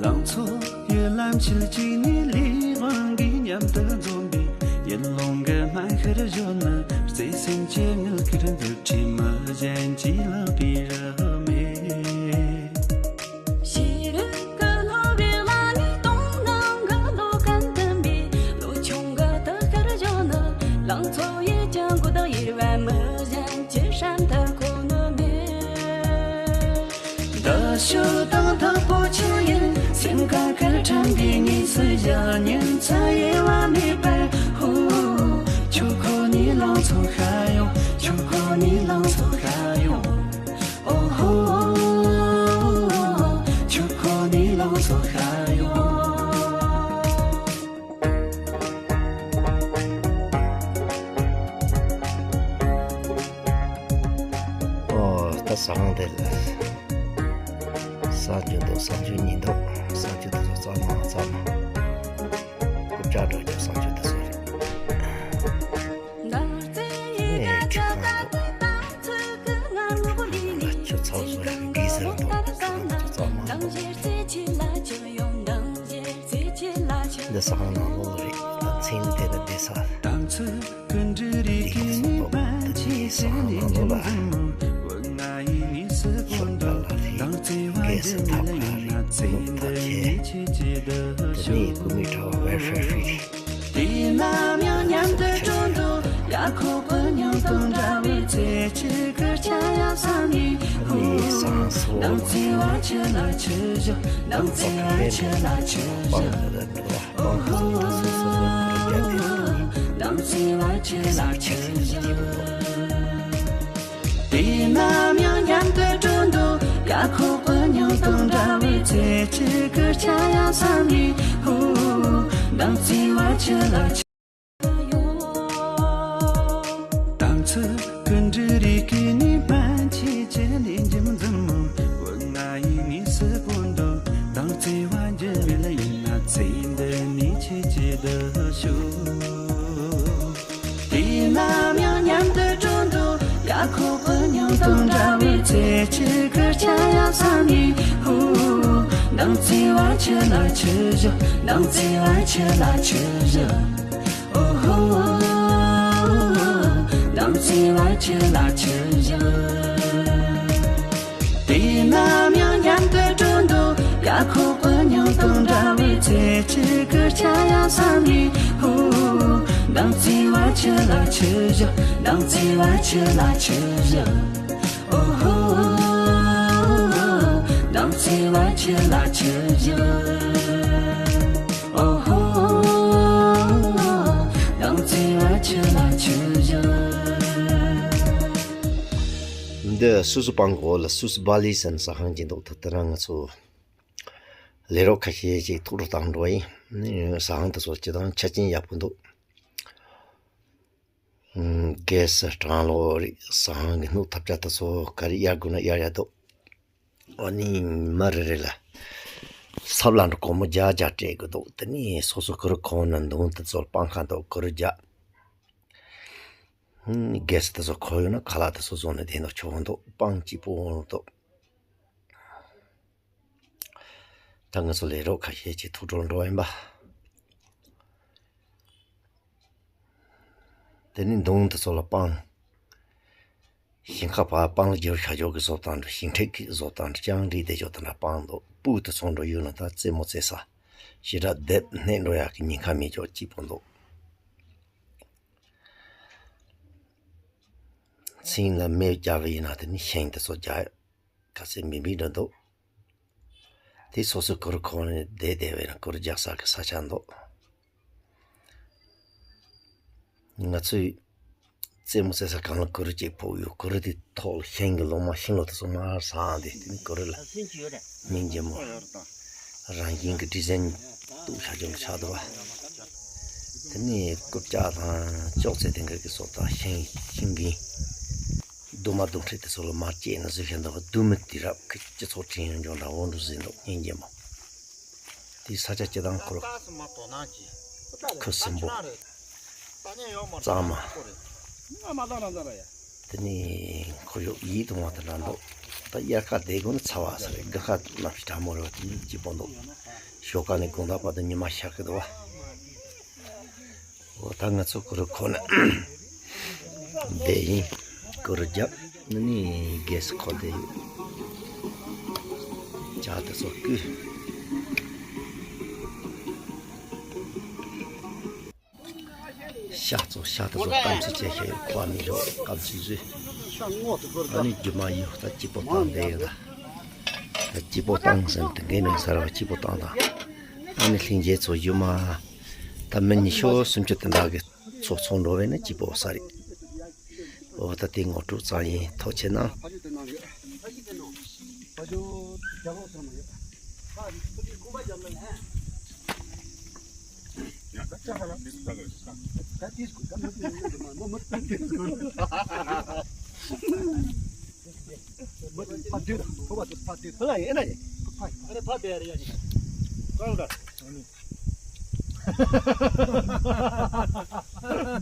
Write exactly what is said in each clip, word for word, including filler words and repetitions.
ལང་ཚོ་ཡི་ལམ་ཆེན་གཅིག་ནས་ལས་དབང་གིས་མཉམ་དུ་འཛོམས་པའི་ཡུལ་ལུང་གི་སྨན་ཤར་བཞོན་ནི། བརྩེ་སེམས་ཀྱི་དངུལ་ཁུར་འདི་བྲིས་མི་གཞན་གྱིས་བླངས་པའི་རི་མེད། ཤེས་རིག་གི་ལྷོ་བའི་ལ་ནས་སྟོང་རྣམས་ཀྱི་བློ་ཁ་མཐུན་པའི་ལོ་ཆུང་གི་དུ་ཤར་བཞོན་ནི། ལང་ཚོ་ཡི་ལྗང་གུ་དང་ཡེར་བའི་མི་གཞན་གྱི་སྲན་མཐར་ཁོ་ནི་མེད། འདི་ཤོད་དང་དང་པོ་ཆུ་ཡིན་སེམས་ཁ་ཁར་ཁྲམ་པའི་གཉིས་སུ་བཞག་ཉིན་ཚ་ཡེ་བ་མེད་པར་ཧུ། ཁྱོད་ཁོ་ནི་ལང་ཚོ་ཤར་ཡོང་། ཁྱོད་ཁོ་ནི་ལང་ཚོ་ཤར་ཡོང་། ཨོ་ཧོ། ཁྱོད་ཁོ་ནི་ལང་ཚོ་ཤར་ཡོང་། ཨོ། ད་ཟ་ཁང་དེ་ལ་ཟ་རྒྱུ་འདུག་ཟ་རྒྱུ་ཉིན་འདུག་ཟ་རྒྱུ་དེ་ཚོ་རྩ་མ་རྩ་མ། རྐུབ་བཀྱག་འགྲོ་རྒྱུ་ཟ་རྒྱུ་དེ་ཚོ་རེད། ཨེ་ཁྱོད་ཁང་འདུག་ཁྱོད་ཚ་བོ་བཟོ་རྒྱུ་གི་ཟེར་འདུག་ཟ་རྒྱུ་དེ་ཚོ་རྩ་མ་འདུག་འདི་ཟ་ཁང་ནང་ལོགས་རེད། ད་མཚན་དེ་ནི་བསྡད་ས། འདི་གི་སོང་ཐོག་འདི་གི་ཟ་ཁང་ནང་ལོགས་ལ། ཞོགས་པ་ལ་རེད། གས་སུ་ཐབ་ཁ་རེད། ནུབ་ཐབ་ཆེ། དེ་ནས་ཀུ་མི་ཁྲ་བ་ཝེར་ཧྥེར་ཧྥི་རེད། དེ་ནས་ས་ས་སོ་འདི་སུ་སུ་སྤང་གོ་ལ་སུ་སུ་སྦ་ལི་ཟེར་ནས་ཟ་ཁང་གཅིག་འདུག་ད་དེ་རིང་ང་ཚོ་ལས་རོགས་ཁ་ཤས་ཅིག་ཐུག་འགྲོ་བཏང་འགྲོ་ཡིན། ཟ་ཁང་དེ་ཚོ་སྤྱིར་བཏང་ཆ་རྐྱེན་ཡག་པོ་འདུག་གས་སུ་གྲང་ལོ་རེད། ཟ་ཁང་གི་སྣུམ་ཐབས་ཆག་དེ་ཚོ་ག་རེ་གཡར་དགོས་ན་གཡར་ཡག་འདུག་ཨ་ནི་མི་རེ་རེ་ལ་སབ་ལ་འགྲོ་སྒོར་མོ་བརྒྱ་བརྒྱ་སྤྲད་དགོས་འདུག་དེ་ནས་སོ་སོ་གུ་རུ་ཁོ་ན་འདུག་དེ་ཚོ་སྤང་ཁ་འདུག་གུ་རུ་བརྒྱ། གས་དེ་ཚོ་ཁོ་ཡོད་ན་ཁ་ལག་དེ་ཚོ་བཟོ་ནས་བསྡད་ན་ཆོག་འདུག་སྤང་སྐྱིད་པོ་འདུག་ད་ང་ཚོ་ལས་རོགས་ཁ་ཤས་ཀྱིས་ཐུགས་སྤྲོ་འགྲོ་ཡིན་པ། དེ་ནས་མདུང་དེ་ཚོ་ལ་སྤང་། ཞིང་ཁ་བར་སྤང་ལ་རྒྱབ་ཤ་ཇོ་གི་བཟོ་སྟངས་འདྲ། ཞིང་འཕྲེད་ཀྱི་བཟོ་སྟངས་འདྲ། ལྕང་འདྲིས་བསྡད་ཆོག་དེ་འདྲ་སྤང་འདུག་སྤུ་དེ་ཚོ་འགྲོ་ཡོད་ན་ད་རྩེད་མོ་རྩེ་ས། ཞེ་དྲག་རྡེབ་སྣེ་འགྲོ་ཡག་གི་ཉེན་ཁ་མེད་ཆོག་སྐྱིད་པོ་འདུག་ཚིང་ལ་མེ་བརྒྱབ་པ་ཡིན་ན་དེ་ནི་ཤིང་དེ་ཚོ་རྒྱག་ག་ཚད་མི་འབིགས་འགྲོ་འདུག་དེ་སོ་སོའི་གུར་ཁོག་ནས་བསྡད་བསྡད་པས་ན་གུར་རྒྱག་ས་གི་ས་ཆ་འདུག་ང་ཚོས་རྩེད་མོ་རྩེ་ས་གང་ལ་གུར་གཅིག་ཕུབ་ཡོད། གུར་དེ་ཐོག་ལ་ཤིང་གི་ལོ་མ་ཤིང་ལོ་དེ་ཚོ་མར་ཟགས་ཏེ་དེ་ནི་གུར་ལ་སྙིང་རྗེ་མོ་རང་བཞིན་གྱི་ཌི་ཛའིན་གཏུབ་བྱ་རྒྱུ་ཆགས་འདུག་བ། དེ་ནས་རྐུབ་བཀྱག་དང་ཅོག་ཙེ་དེ་འགའ་གི་སོགས་དང་ཤིང་ཤིང་གི་རྡོག་མ་རྡོག་ཁྲི་དེ་ཚོ་ལ་མར་བཅད་ནས་བཟོས་བཞག་འདུག་རྡོ་མི་དེ་རབ་ཁི་སྤྱི་ཚོགས་ཁྲིམས་ཡོང་ལྗོངས་དང་འོ་འགྲོ་ཟིན་འདུག་སྙིང་རྗེ་མོ། དེའི་ས་ཆ་སྤྱི་དང་ཁོར་ཁུ་སིམ་པོ། གཙང་མ། དེ་ནས་ཁོར་ཡུག་ཡིད་དུ་འོང་བ་དང་འདྲ་འདུག་ད་དབྱར་ཁ་བསྡད་དགོས་ན་ཚ་བ་ཟེར་རེད། དགུན་ཁ་གནམ་གཤིས་གྲང་མོ་རེད་བ། དེ་ནས་སྐྱིད་པོ་འདུག་ཞོགས་ཀ་ནས་དགོང་དག་བར་དུ་ཉི་མ་ཤར་གི་འདུག་བ། འོ་ད་ང་ཚོ་གུ་རུ་ཁོ་ན་བསྡད་ཡིན། གུ་རུ་རྒྱབ་ནི་ནི་རྒྱལ་སྲིད་ཁོ་བསྡད་ཡོད། ཇ་དེ་ཚོ་བསྐོལ། ཤ་ཚོ་ཤ་དེ་ཚོ་སྐམ་ཚིག་བྱས་ཤེས་ཡོད། ཁོ་ནི་ཡོད་སྐམ་ཚིག་བཟོས། ཨ་ནི་རྒྱུ་མ་ཡོད་ད་སྐྱིད་པོ་བཏང་བསྡད་ཡོད་ད། ད་སྐྱིད་པོ་བཏང་ཟེར་ནས་དེ་འགའི་མིང་གསར་བ་སྐྱིད་པོ་བཏང་དང་། ཨ་ནི་ལྷན་རྒྱས་ཚོ་ཡུལ་མ། ད་མི་ཉི་ཤུ་སུམ་ཅུ་དེ་འདྲ་གི་ཚོགས་ཚོགས་འགྲོ་བས་ན་སྐྱིད་པོ་ས་རེད། འོ་ད་དེ་ངོ་སྤྲོད་ཙམ་ཡིན། ཐུགས་རྗེ་གནང་།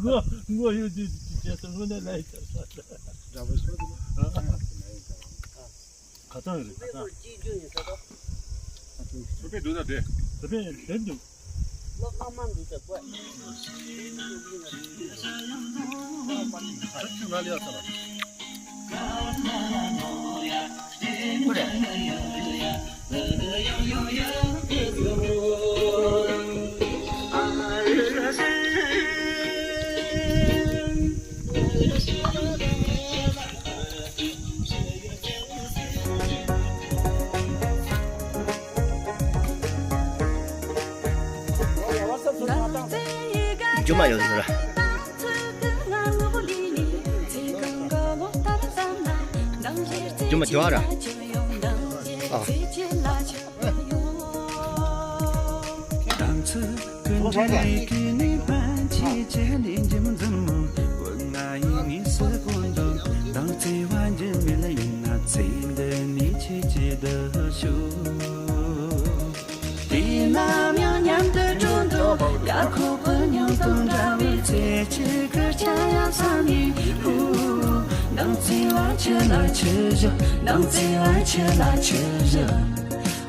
ངོ་ངོ་ཡོད་ཅེས་ཅེས་ཅེས་སུ་དངོས་གནས་ལ་ཡི་ཆར་ས། ག་ཚང་རེད་ག་ཚང་། ཚོ་པའི་འདུག་ད་དེ། ཚོ་པའི་དེ་འདུག་ལོ་ལྷག་མ་འདུག་ད་དགོས། ད་ཁྱོད་ང་ལ་ཡག་ཚ་ལ། རྒྱུ་མ་ཡོད་ཟེར། རྒྱུ་མ་རྒྱུ་བ་ར། ཨ། དེ་ནམ་ཡང་མཉམ་དུ་འགྲོ་འདུག་ཡ་ཁོག་པའི་མྱོང་སྟངས་འདྲ་བའི་ཚེ་གཅིག་གི་ཆ་ཡང་བསམ་ནས་ཧུ། ནང་བརྩེ་བ་ཆུ་ལ་ཆུ་བཞག་ནང་བརྩེ་བ་ཆུ་ལ་ཆུ་བཞག་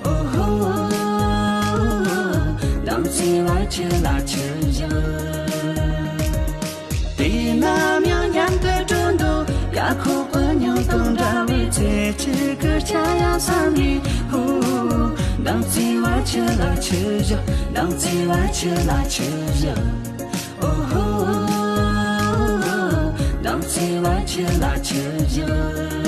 ཨོ་ཧོ། ནང་བརྩེ་བ་ཆུ་ལ་ཆུ་བཞག་དེ་ནམ་ཡང་མཉམ་དུ་འགྲོ་འདུག་ཡ་ཁོག་པའི་མྱོང་སྟངས་འདྲ་བའི་ཚེ་གཅིག་གི་ཆ་ཡང་བསམ་ནས་ཧུ། ནང་བརྩེ་བ་ཆུ་ལ་ཆུ་བཞག་ནང་བརྩེ་བ་ཆུ་ལ་ཆུ་བཞག་ཨོ་ཧོ། ནང་བརྩེ་བ་ཆུ་ལ་ཆུ་བཞག